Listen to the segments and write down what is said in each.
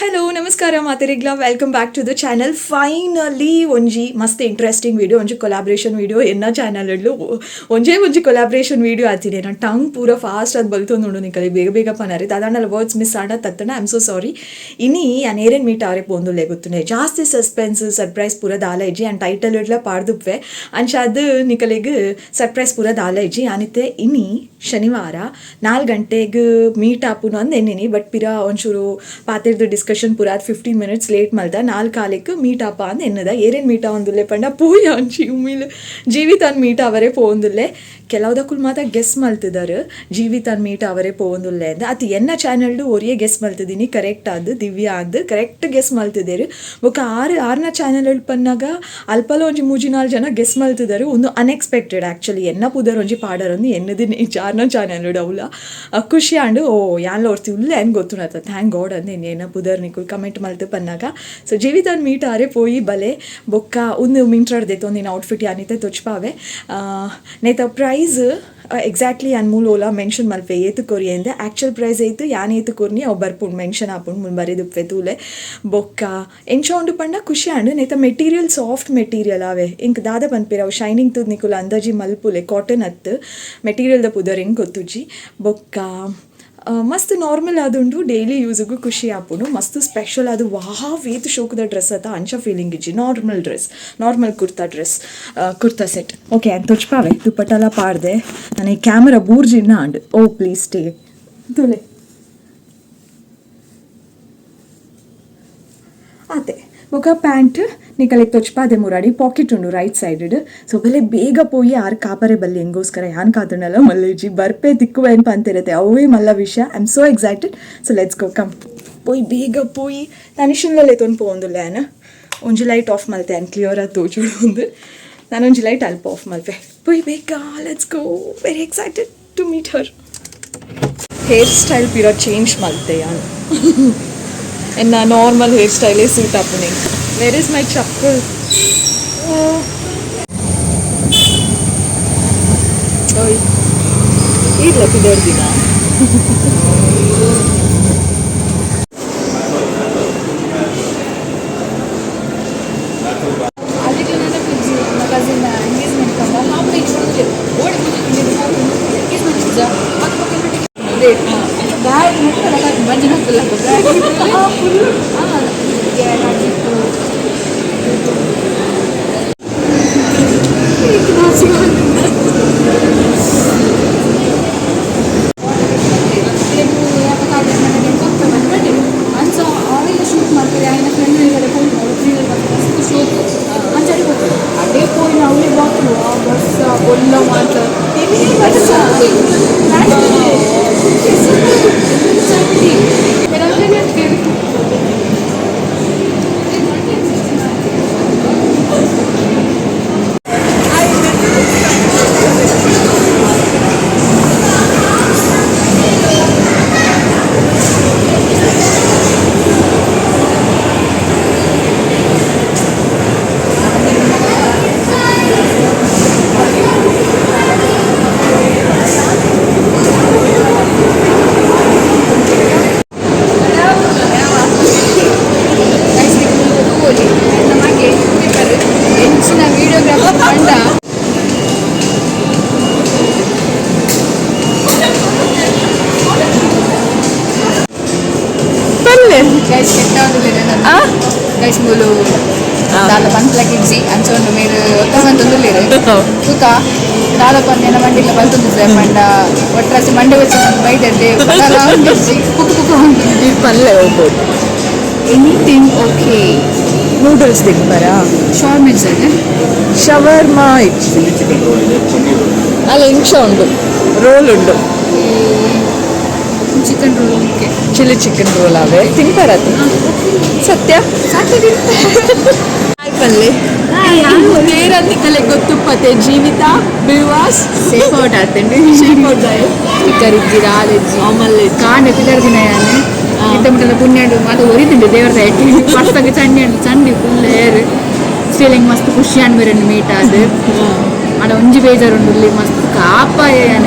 Hello ನಮಸ್ಕಾರ ಮಾತೆರೆಗ್ಲ, welcome back to the channel. Finally ಒಂಜಿ ಮಸ್ತ್ ಇಂಟ್ರೆಸ್ಟಿಂಗ್ ವಿಡಿಯೋ, ಒಂಜಿ ಕೊಲಾಬ್ರೇಷನ್ ವಿಡಿಯೋ. ಎನ್ನ ಚಾನಲ್ ಒಂಜೇ ಒಂಜಿ ಕೊಲಾಬ್ರೇಷನ್ ವಿಡಿಯೋ ಆತಿದೆ. ನಾನು ಟಂಗ್ ಪೂರ ಫಾಸ್ಟ್ ಅದು ಬಲ್ತೊಂದುಂಡು. ನಿಕಲೆ ಬೇಗ ಬೇಗ ಪನರೆ ದಾದಾಂಡಲ ವರ್ಡ್ಸ್ ಮಿಸ್ ಆಂಡ ತತ್ತಣ, I am so sorry. ಇನಿ ಯಾನ್ ಏರೇನ್ ಮೀಟ್ ಆರೆ ಪೋಂದುಲ್ಲೆ ಗೊತ್ತುಂಡೆ? ಜಾಸ್ತಿ ಸಸ್ಪೆನ್ಸ್ ಸರ್ಪ್ರೈಸ್ ಪೂರ ದಾಲ ಇಜ್ಜಿ. ಆ್ಯಂಡ್ ಟೈಟಲ್ ಇಡ್ಲ ಪಾಡ್ದುಪ್ಪೆ. ಅಂಚಾದ್ ನಿಕಲೆಗ್ ಸರ್ಪ್ರೈಸ್ ಪೂರ ದಾಲ ಇಜ್ಜಿ. ಯಾನಿತ್ತೆ ಇನಿ ಶನಿವಾರ 4 ಗಂಟೆಗೆ ಮೀಟ್ ಆಪುನು ಅಂದ್ ಎನ್ನಿನಿ. ಬಟ್ ಪಿರ ಒಂಚೂರು ಪಾತೆರ್ದು ಡಿಸ್ಕಷನ್ ಪೂರ 15 ಮಿನಿಟ್ಸ್ ಲೇಟ್ ಮಲ್ತ. 4:15ಕ್ಕೆ ಮೀಟ್ ಆಪ ಅಂದ್ ಎನ್ನದ. ಏರೇನ್ ಮೀಟ್ ಆವೊಂದುಲ್ಲೆ ಪಂಡ, ಪೋಯಿ ಅಂಚಿ ಉಮಿಲ್ ಜೀವಿತಾನ್ ಮೀಟ್ ಅವರೇ ಪೋವೊಂದುಲ್ಲೆ. ಕೆಲವುದಕುಲು ಮಾತ ಗೆಸ್ ಮಲ್ತಿದಾರು, ಜೀವಿತಾನ್ ಮೀಟ್ ಅವರೇ ಪೋವೊಂದುಲ್ಲೆ ಅಂದ್. ಅತ್ ಎನ್ನ ಚಾನಲ್ಡು ಒರಿಯೇ ಗೆಸ್ ಮಲ್ತಿದ್ದೀನಿ ಕರೆಕ್ಟ್ ಆದ್, ದಿವ್ಯಾ ಅಂದ್ ಕರೆಕ್ಟ್ ಗೆಸ್ ಮಲ್ತಿದ್ದೇರು. ಬೊಕ್ಕ ಆರು ಆರ್ನ ಚಾನಲ್ ಪನ್ನಾಗ ಅಲ್ಪಲ ಒಂಜಿ ಮೂಜಿ ನಾಲ್ ಜನ ಗೆಸ್ ಮಲ್ತಿದಾರು. ಒಂದು ಅನ್ಎಕ್ಸ್ಪೆಕ್ಟೆಡ್ ಆ್ಯಕ್ಚುಲಿ. ಎನ್ನ ಪುದರ್ ಒಂಜಿ ಪಾಡರೊಂದು ಎನ್ನದಿನ ಆರ್ನ ಚಾನಲ್ ಅವಲ ಖುಷಿ ಆಂಡ್. ಓ, ಯಾನ್ಲ ಒರ್ತಿ ಉಲ್ಲೆ ಅನ್ ಗೊತ್ತುನತ, thank god ಅಂದ್ ಎನ್ನ ಪುದರ್ ನಿಕುಲ್ ಕಮೆಂಟ್ ಮಲ್ತು ಪನ್ನಾಗ. ಸೊ ಜೀವಿತಾನ್ ಮೀಟ್ ಆರೆ ಪೋಯಿ ಬಲೆ. ಬೊಕ್ಕ ಒಂದು ಮಿಂಟ್ರಾಡ್ ದೆತ್ತೊಂದಿನ ಔಟ್ಫಿಟ್ ಯಾನಿತೆ ತೊಚ್ಪಾವೆ. ನೇತ ಪ್ರೈಸ್ ಎಕ್ಸಾಕ್ಟ್ಲಿ ಯಾನ್ ಮೂಲು ಓಲ ಮೆನ್ಷನ್ ಮಲ್ಪೆ, ಏತು ಕೊರಿ ಅಂದೆ. ಆ್ಯಕ್ಚುಲ್ ಪ್ರೈಸ್ ಏತು, ಯಾನ್ ಏತು ಕೊರ್ನಿ, ಅವು ಬರ್ಪುಂಡು, ಮೆನ್ಷನ್ ಆಪುಂಡು, ಮುಲ್ ಬರೆದುಪ್ಪೆ ತೂಲೆ. ಬೊಕ್ಕ ಎಂಚ ಉಂಡು ಪಂಡ ಖುಷಿ ಆಂಡ್. ನೇತ ಮೆಟೀರಿಯಲ್ ಸಾಫ್ಟ್ ಮೆಟೀರಿಯಲ್ ಆವೆ. ಇಂಕ್ ದಾದ ಪನ್ಪೆರ್, ಅವು ಶೈನಿಂಗ್ ತೂದ್ ನಿಕುಲು ಅಂದಾಜಿ ಮಲ್ಪುಲೆ. ಕಾಟನ್ ಅತ್ತು, ಮೆಟೀರಿಯಲ್ದ ಪುದರ್ ಎಂಕ್ ಗೊತ್ತುಜ್ಜಿ. ಬೊಕ್ಕ ಮಸ್ತ್ ನಾರ್ಮಲ್ ಆದುಂಡು, ಡೈಲಿ ಯೂಸಿಗೂ ಖುಷಿ ಆಪುಂಡು. ಮಸ್ತ್ ಸ್ಪೆಷಲ್ ಅದು ವಾವ್ ಏತ್ ಶೋಕುದ ಡ್ರೆಸ್ ಅತ್ತ ಅಂಚ ಫೀಲಿಂಗ್ ಇಜ್ಜಿ. Normal dress, normal kurta dress, kurta set. Okay, and ತೊಚ್ಪಾವೆ. ದುಪ್ಪಟ್ಟಲ ಪಾಡ್ದೆ. ನನಗೆ ಕ್ಯಾಮರಾ ಬೂರ್ಜಿನ್ನ and. O please stay. ತೂಲೆ ಆತೆ. ಬೊಕ ಪ್ಯಾಂಟ್ ನಿಕಲೆಗ್ ತೊಚ್ಪಾದೆ. ಮುರಾಡಿ ಪಾಕೆಟ್ ಉಂಡು ರೈಟ್ ಸೈಡ್. ಸೊ ಬಲೆ ಬೇಗ ಪೋಯಿ ಆರ್ ಕಾಪರೆ ಬಲ್ಲಿ. ಎಂಗೋಸ್ಕರ ಯಾನ್ ಕಾತುಂಡಲ ಮಲ್ಲೆಜ್ಜಿ. ಬರ್ಪೆ ತಿಕ್ಕುವೆ ಏನ್ ಪಂತಿರತ್ತೆ, ಅವೇ ಮಲ್ಲ ವಿಷಯ. I am so excited, so let's go, come. ಪೋಯಿ ಬೇಗ ಪೋಯಿ. ತನಿಷನ್ಲೇ ತೊಂದು ಪೋವೊಂದುಲ್ಲೆ ಯಾನ್. ಒಂಜಿ ಲೈಟ್ ಆಫ್ ಮಲ್ತೆ ಯಾನ್, ಕ್ಲಿಯರ್ ಆದ್ ತೋಜುಡು ಒಂದು. ನಾನೊಂಜಿ ಲೈಟ್ ಅಲ್ಪ ಆಫ್ ಮಲ್ಪೆ. ಪೋಯಿ ಬೇಗ, let's go. Very excited to meet her. Hair style ಪಿರ ಚೇಂಜ್ ಮಲ್ತೆ ಯಾನ್. ಎನ್ನ ನಾರ್ಮಲ್ ಹೇರ್ ಸ್ಟೈಲೇ ಸೂಟ್ ಆಪುನಿ. Where is my chappal? ಓಯ್, ಇರ್ಲ ಪಿದರ್ದಿನ. ಅದಕ್ಕೆ ನನ್ನ ಕಸಿನ್ ಎಂಗೇಜ್ಮೆಂಟ್ ಕಂಡ ನಾವು ರೀಚ್ ಓಡಿ ಎಂಗೇಜ್ಮೆಂಟ್ ಬ್ಯಾಗ್ ಬಂಜಿನ ಫುಲ್. ಅಂಚ ಅವೆಲ್ಲ ಶೂಟ್ ಮಾಡ್ತಾರೆ. ఆయన ಫ್ರೆಂಡ್ ಮಸ್ತ್ ಶೋಕ್ ಅಂಚಡಿ ಹೋಗ್ತಾರೆ. ಅದೇ ಪೋಯಿನ ಅವಳಿ ಬಾಕ್ಲು ಬರ್ಸ ಬೊಲ್ಲ ಮಾತ. ಹೆಚ್ಚಿನ ವಿಡಿಯೋಗ್ರಾಫರ್ ಕಂಡ. ಪಲ್ಲೆ. ಗೈಸ್, ಕೆಟ್ಟ ಗೈಸ್, ಮೂಲು ದಾಲ ಪನ್ಪ್ಲಕ್ ಇಜ್ಜಿ. ಅಂಚ ಉಂಡು ಮೇರು ಒತ್ತಮಂತೊಂದುಲ್ಲೆರ್. ತೂಕ ದಾಲ ಪನ್ನೆನ ಮಂಡಿಲ್ಲ ಬಲ್ತೊಂದು ಸರ್ ಪಂಡ ಒಟ್ರಾಸಿ ಮಂಡೆ വെച്ച് ಬೈದೆಡ್ಡೆ ಕುಕ್ಕು ಕುಕ್ಕು ಉಂಟು. ಪಲ್ಲೆ ಹೋಗ್ಬೋದು. Anything okay. Noodles ತಿನ್ಬಾರಾ? ಶಾರ್ಮೆನ್ಸ್ ಇದೆ. ಶವರ್ಮಾ ಇಜ್ಜಿ. ಚಿಲ್ಲಿ ಚಿಕನ್ ರೋಲ್ ಇದೆ, ಪನ್ನೀರ್ ರೋಲ್. ಅಲ್ಲ, ಇಂಚ ಉಂಡು, ರೋಲ್ ಉಂಡು. Chicken roll okay. Chilli chicken roll ಅವೆ. ತಿನ್ಪಾರದು ಸತ್ಯ ಪಲ್ಲೆ. ನೇರ ಗೊತ್ತುಪ್ಪತೆ ಜೀವಿತ ಬಿಳ್ವಾಸ್. ಸೇಫ್ ಔಟ್ ಆತಂడి. ಸ್ಟಿಕ್ಕರ್ ಇಜ್ಜಿ, ದಾಲ್ ಇಜ್ಜಿ. ಆಮಲ್ಲಿ. ಕಾಂಡೆ ಪಿದರ್ದಿನ ಯಾನೆ ಇತ್ತ ಮುಟ್ಟಲ ಪುಣ್ಯಾಂಡು ಮಾತ ಒರಿದುಂಡು ದೇವರ ದಯೆಟ್. ಮಸ್ತಾಗ ಚಂಡಿ ಉಂಡು, ಚಂಡಿ ಫುಲ್ ಏರ್ ಸ್ಟೀಲಿಂಗ್. ಮಸ್ತ್ ಖುಷಿ ಆಂಡ್ ಮೇರೆನ್ ಮೀಟ್ ಆದ್. ಆಡ ಒಂಜಿ ಬೇಜಾರು ಉಂಡು, ಇಲ್ಲಿ ಮಸ್ತ್ ಕಾಪ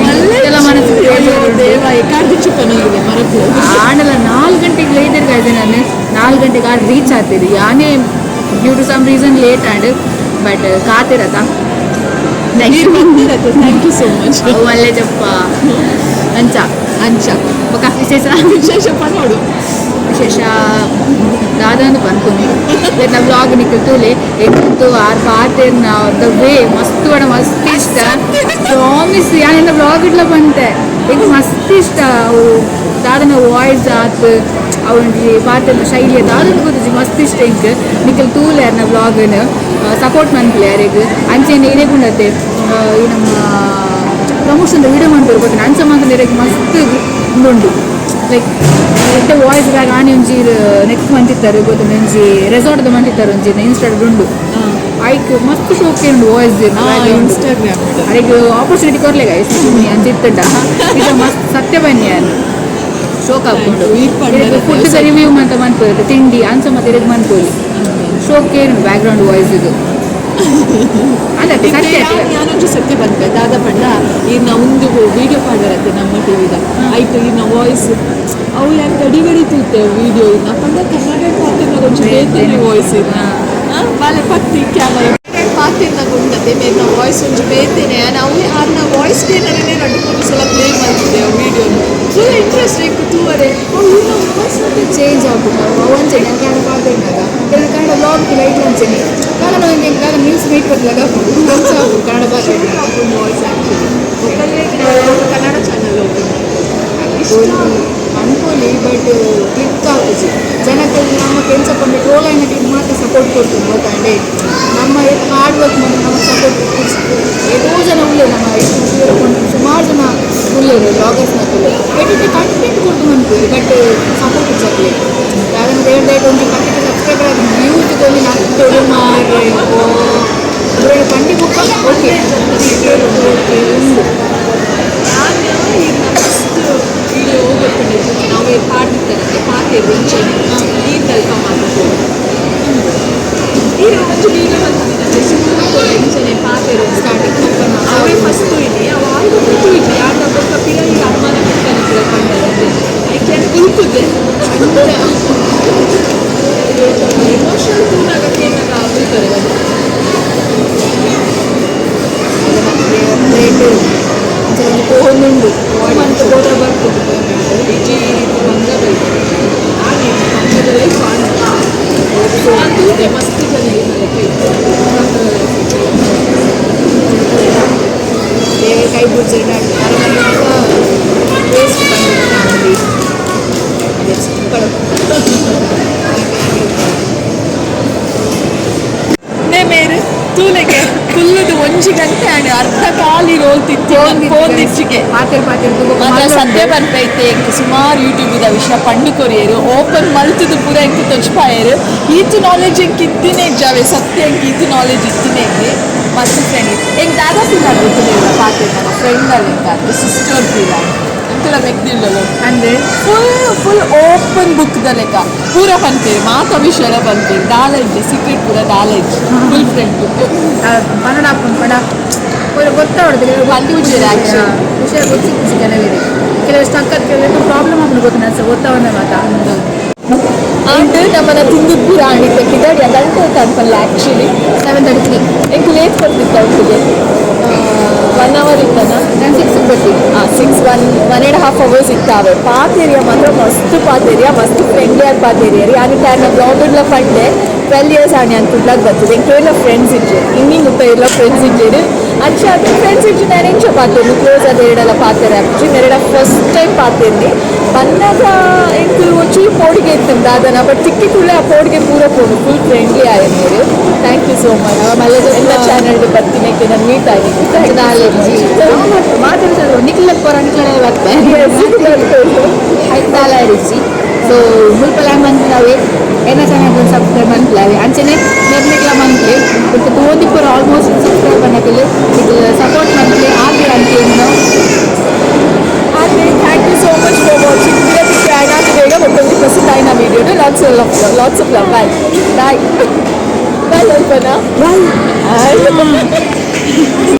ಎಲ್ಲ ಮನಸ್ಸು ಬೇಜಾರು ಉಂಡು. ದೇವ ಏಕಾರ್ದಿಚ್ಚು ಪನೊಂದಿದೆ ಮರಕು. ಆಂಡಲ 4 ಗಂಟೆಗೆ ಲೈದರ್ ಕಾಯ್ದೆ ನಾನು. 4 ಗಂಟೆಗೆ ಆಡ್ ರೀಚ್ ಆಗ್ತಿದೆ. ಯಾನೇ due to some reason late and but ಕಾತಿರತ್ತ. Thank you so much. ಒಳ್ಳೆ ಜಪ್ಪ ಅಂಚ. ಅಂಚ. ಬೊಕ ವಿಶೇಷ? ವಿಶೇಷ ಪನೋಡು. ವಿಶೇಷ ದಾದಾನು ಪನ್ಪುನಿ ನಮ್ಮ ವ್ಲಾಗ್ ನಿಕ್ಲ್ ತೂಲೆ ಎಂತು ಆರ್ ಪಾತೆರ್ನ the way ಮಸ್ತ್ ಬಡ ಮಸ್ತ್ ಇಷ್ಟ. ಪ್ರಾಮಿಸ್ ಯಾನೆಲ್ಲ ವ್ಲಾಗ್ ಇಡ್ಲ ಬಂತೆ ಎಂಕ್ ಮಸ್ತ್ ಇಷ್ಟ. ಅವು ದಾದನ ವಾಯ್ಸ್ ಆತ್ ಅವನಿಗೆ ಪಾತೆರ್ನ ಶೈಲಿ ದಾದನ ಗೊತ್ತಿಜಿ, ಮಸ್ತ್ ಇಷ್ಟ ಎಂಕ್. ನಿಕ್ಲ್ ತೂಲೆ ಅರ್ನ ವ್ಲಾಗ್ನ ಸಪೋರ್ಟ್ ಮನ್ಪುಲೆ ಯಾರಿಗ್. ಅಂಚೆನೆ ಇರೆಗುಂಡತೆ ಈ ನಮ್ಮ ಪ್ರಮೋಷನ್ ವಿಡಿಯೋ ಮಾಡ್ತಾರೆ ಗೊತ್ತಿಲ್ಲ, ಅಂಚ ಮಾತ್ರ ಇರೆಗ್ ಮಸ್ತ್ ಉಂಡು. ಲೈಕ್ ಎಡ್ಡೆ ವಾಯ್ಸ್ ಬ್ಯಾಗ್ ಆನಿ ಒಂಜಿ ನೆಕ್ಸ್ಟ್ ಮಂತ್ ಇತ್ತಾರೆ ಗೊತ್ತುಂಡು, ಒಂಜಿ ರೆಸಾರ್ಟ್ ಮಂತ್ ಇತ್ತಾರೆ, ಒಂಜಿ ಇನ್ಸ್ಟಾಡ್ ಉಂಡು. ಐಕ್ ಮಸ್ತ್ ಶೋಕೆ ಉಂಡು ವಾಯ್ಸ್. ಇನ್ಸ್ಟಾಗ್ರಾಮ್. ಅರೆಗ್ ಆಪರ್ಚುನಿಟಿ ಕೊರ್ಲೆ ಗೈಸ್ ಅಂಚ ಇತ್ತಂಡ ಇದು ಮಸ್ತ್ ಸತ್ಯ ಬನ್ನಿ ಅನ್ ಶೋಕ್ ಆಪುಂಡು. ಈ ಪಂಡರ ಫುಡ್ ರಿವ್ಯೂ ಅಂತ ಮನ್ಪೋದು, ತಿಂಡಿ ಅಂಚ ಮತ್ತೆ ಇರೆಗ್ ಮನ್ಪೋಲಿ ಶೋಕೆ back ground voice ಇದು ಅಲ್ಲ ಸತ್ಯ ಅತ್ತೆ. ಯಾನೊಂಜಿ ಸತ್ಯ ಬಂದ್ಪೆ ದಾದ ಪಂಡ ಈರ್ನ ಒಂದು ವಿಡಿಯೋ ಪಾಡರತ್ತೆ ನಮ್ಮ ಟಿವಿದ ಆಯ್ತು. ಈರ್ನ ವಾಯ್ಸ್ ಅವು ಯಾನ್ ಗಡಿ ಗಡಿ ತೂತೆ ವಿಡಿಯೋ. ಇರ್ನ ಪಂಡ ಕನ್ನಡ ಪಾತೆರ್ನ ಒಂಜಿ ಬೇತೆನೆ ವಾಯ್ಸ್ ಇರ್ನ ಬಾಲೆ ಪತ್ತಿ ಕ್ಯಾಮರಾ ಪಾತೆರ್ನ ಗುಂಡತೆ ಮೇರ್ನ ವಾಯ್ಸ್ ಒಂಜಿ ಬೇತೆನೆ. ಅವು ಆರ್ನ ವಾಯ್ಸ್ ಕೇನರೇ ರಡ್ಡು ಮೂರು ಸಲ ಪ್ಲೇ ಮಾಡ್ತಿದ್ದೆ video. Full interest ಎಂಕ್ ತೂವರೆ ಇರ್ನ ವಾಯ್ಸ್ ಮತ್ತೆ ಚೇಂಜ್ ಆಪುಂಡು. ಒಂಜೆ ನಾನು ಕನ್ನಡ ಪಾತೆರ್ನಾಗ ಕೆಲವು ಕನ್ನಡ ವ್ಲಾಗ್ ಲೈಟ್ ಒಂಚೆನೆ ಕನ್ನಡ ಒಂಜಿ ಕನ್ನಡ ನ್ಯೂಸ್ ಮೀಟ್ ಬದಲಾಗ ಅಂಚ ಆಪುಂಡು ಕನ್ನಡ ಭಾಷೆ. Voice actually Kannada channel open ಇಷ್ಟ. ಅನ್ಕೊಳ್ಳಿ ಬಟ್ ಕ್ಲಿಕ್ ಆಪುಜಿ ಜನಕ್ಕೆ. ನಮ್ಮ ಕೆಲಸ ಪಂಡ ಟ್ರೋಲ್ అయినట్లు ಮಾತ್ರ ಸಪೋರ್ಟ್ ಕೊಡ್ತೀನಿ ಗೊತ್ತಾಂಡೆ. ನಮ್ಮ ಹಾರ್ಡ್ ವರ್ಕ್ ಮಾಡಿ ನಮಗೆ ಸಪೋರ್ಟ್ ಏತೋ ಜನ ಉಳ್ಳೇರು. ನಮ್ಮ ಸುಮಾರು ಜನ ಉಳ್ಳೇರು ಬ್ಲಾಗರ್ಸ್ ನಕುಲು ಎಡಿಟ್ ಕಂಟೆಂಟ್ ಕೊಡ್ತು ಅನ್ಕೊಳ್ಳಿ ಬಟ್ ಸಪೋರ್ಟ್ ಇಚ್ಚಾಕ್ಲೆ. ಯಾಕಂದ್ರೆ ಹೇಳ್ದಾಯ್ತು ಒಂಜಿ ಪಕ್ಕಕ್ಕೆ ಸಬ್ಸ್ಕ್ರೈಬರ್ ಆಗಿ ವ್ಯೂಸ್ ಒಂಜಿ ನಟ್ಟೊಡು ಮಾರ್ರೆ ಪಂಡಿ ಬುಕ್ಕ ಓಕೆ ಓಕೆ ಉಂಡು. ನಾನು ಈಗ ಫಸ್ಟ್ ವಿಡಿಯೋ ಗೊತ್ತುಂಟು ನಾವು ಪಾಡ್ದಿತ್ತಾರಂತೆ ಪಾತೆ ಒಂಚೆನೆ ನೀರು ತಲ್ಪ ಮಾಡ್ಬೋದು. ನೀರು ಒಂಜಿ ವಿಡಿಯೋ ಬಂದಿದ್ದಾರೆ ಇಂಚನೆ ಪಾತೆರು ಸ್ಟಾರ್ಟಿಂಗ್ ಅವೇ ಫಸ್ಟ್ ಇಲ್ಲಿ ಅವ ಆಯ್ತು ಇದ್ವಿ ಯಾರ ಬೊಕ್ಕ ಪಿರ ಈಗ ಅಮ್ಮನ ಬಿಡ್ತಾನೆ ಕೂಡ ಪಂಡರಂತೆ I can ಕುಲ್ತುದೆ emotional ತೂನಾಗ ಕೇನಾಗ ಬೀಳ್ತಾರೆ. ಪ್ಲೇಟ್ ಒಂಜಿ ಪೋಂದುಂಡು ಮಂತ್ ಗೋದ ಬರ್ತದೆ. ಇಜಿ ಬಂಗ ಬೈತಾರೆ ಆನೆ ಬಂಗದ ಲೈಫ್ ತೂತೆ ಮಸ್ತ್ ಜನ ಈ ಲೆಕ್ಕ ಇತ್ತು. ಬೇರೆ ಕೈ ಬುಡ್ಜೆಡ್ ವೇಸ್ಟ್ ಫ್ಯಾಮಿಲಿ ನೇ ಮೇರು ತೂಲೆಗೆ ಕುಲ್ಲುದು ಒಂಜಿ ಗಂಟೆ ಆಂಡ್ ಅರ್ಧ ಖಾಲಿ ರೋಲ್ ತಿತ್ತಿ ಫೋನ್ ಇಚ್ಚಿಗೆ. ಪಾತೆರ್ ಪಾತೆರ್. ಮಾತ್ರ ಸದ್ಯ ಬರ್ಪೈತೆ ಎಂಕ್ ಸುಮಾರು ಯೂಟ್ಯೂಬ್ the ವಿಷಯ ಪಂಡು ಕೊರಿಯರು ಓಪನ್ ಮಲ್ತುದು ಪೂರ ಎಂಕ್ ತೊಚ್ಪಾಯರು. ಈತು ನಾಲೆಜ್ ಎಂಕ್ ಇತ್ತಿನೇ ಇಜ್ಜಾವೆ ಸತ್ಯ. ಎಂಕ್ ಈತು ನಾಲೆಜ್ ಇತ್ತಿನೇ ಇದ್ದೆ. ಮಸ್ತ್ ಫ್ರೆಂಡ್ಲಿ. ಎಂಕ್ ದಾದಾ ಫೀಲ್ ಆಗುತ್ತೆ ಪಾತೆ ನಮ್ಮ ಫ್ರೆಂಡ್ ಅಲ್ಲಿ ಎಂಕಾದ್ರೆ ಸಿಸ್ಟರ್ ಫೀಲ್ ಆಗಿ ಎಂತೆಲ್ಲ ಮೆಗ್ದಿಲ್ಲಲ್ಲ. ಅಂದ್ರೆ full full open book ದ ಲೆಕ್ಕ ಪೂರ ಪನ್ಪೇರು, ಮಾತ ವಿಷಯ ಪನ್ಪೇರು. ದಾಲ ಇಜ್ಜಿ ಸೀಕ್ರೆಟ್ ಪೂರ ದಾಲ ಇಜ್ಜಿ. Full friend book. Kannada ಹಾಕೊಂಡು ಪಡ ಪೂರ ಗೊತ್ತಾವಡ್ದು ಕೆಲವು. ಪೂಜೆ actually. ವಿಷಯ ಗೊತ್ತಿತ್ತು ಕೆಲವರಿಗೆ, ಕೆಲವು ಸ್ಟಕ್ ಆದ ಕೆಲವು ಪ್ರಾಬ್ಲಮ್ ಆಗ್ಬಿಡು ಗೊತ್ತ ಗೊತ್ತಾವನ್ನ ಮಾತಾ. ಆಂಡ್ ನಮ್ಮನ್ನ ತಿಂದು ಪೂರ ಆಂಡಿತ್ತೆ ಕಿದಾಡಿ ಗಂಟೆ ಅನ್ಪಲ್ಲ ಆ್ಯಕ್ಚುಲಿ. 7:33. ಎಂಕ್ ಲೇಟ್ ಬರ್ತಿತ್ತು ಅವ್ರಿಗೆ 1 ಅವರ್ ಇತ್ತನ. ನಾನು 6 ಬರ್ತೀನಿ. 6, 1, 1.5 ಅವರ್ಸ್ ಇತ್ತಾವೆ. ಪಾತೇರಿಯ ಮಾತ್ರ ಮಸ್ತ್ ಪಾತೇರಿಯ, ಮಸ್ತ್ ಫ್ರೆಂಡ್ಲಿ ಆಗಿ ಪಾತೇರಿಯ. ಯಾನು ಟ್ಯಾನ ಬ್ಲಾಗುಡ್ಲ ಪಂಡೆ 12 ಇಯರ್ಸ್ ಆಣಿ ಅಂತ ಕುಡ್ಲಾಗ ಬರ್ತದೆ. ಎಂಕ್ ಎಲ್ಲ ಫ್ರೆಂಡ್ಸ್ ಇಜ್ಜೆ ಇನ್ನಿಂಗ್ ಮುಟ್ಟ ಎಲ್ಲ ಫ್ರೆಂಡ್ಸ್ ಇಜ್ಜೇರು. ಅಂಚೆ ಅದು ಫ್ರೆಂಡ್ಸ್ ಇಜ್ಜು ನಾನು ಎಂಚ ಪಾತೇರ್ನಿ ಕ್ಲೋಸ್ ಆದ ಎರಡೆಲ್ಲ ಪಾತೇರೆ ಆಪುಜಿ. ಮೆರಡ ಫಸ್ಟ್ ಟೈಮ್ ಪಾತೇರ್ನಿ ಬಂದಾಗ ಎಂಕ್ ಒಂಚೂರು ಪೋಡಿಗೆ ಇತ್ತು ದಾದನ ಬಟ್ ತಿಕ್ಕಿ ಕೂಡಲೇ ಆ ಪೋಡಿಗೆ ಪೂರ ಪೋಡು ಫುಲ್ ಫ್ರೆಂಡ್ಲಿ ಆಯ ಮೇರು. Thank you so much. ಎಲ್ಲ ಚಾನಲ್ ಬರ್ತೀನಿ ನಾನು ಮೀಟ್ ಆಗಿ. ಮಾತಾಡ್ತಾರೆ ನಿಕ್ಲ ಪೊರ ನಿಕ್ಲ ಬರ್ತಾರೆ ಆಯ್ತಾಲ ರುಚಿ. ಸೊ ಮುಲ್ಪಲ ಮಂತ್ಲಾವೆ ಎನ್ನ ಚಾನಲ್ ಸಬ್ಸ್ಕ್ರೈಬ್ ಮನ್ಪ್ಲಾವೆ ಅಂಚನೆ ನಿರ್ನಿಕ್ಲ ಮಂತ್ಲಿ ಬಟ್ ತೋದಿ ಪೂರ ಆಲ್ಮೋಸ್ಟ್ ಸಬ್ಸ್ಕ್ರೈಬ್ ಅನ್ನಕಲ್ಲಿ ಇದು ಸಪೋರ್ಟ್ ಮಂತ್ಲಿ ಆಗಿ ಅಂತ. Thank you so much for watching. ಆಯ್ತು ಬೇಗ ಮತ್ತೊಂದು ಪ್ರಸಿದ್ಧ video. Lots of love, lots of love. Bye bye bye. Alpana bye.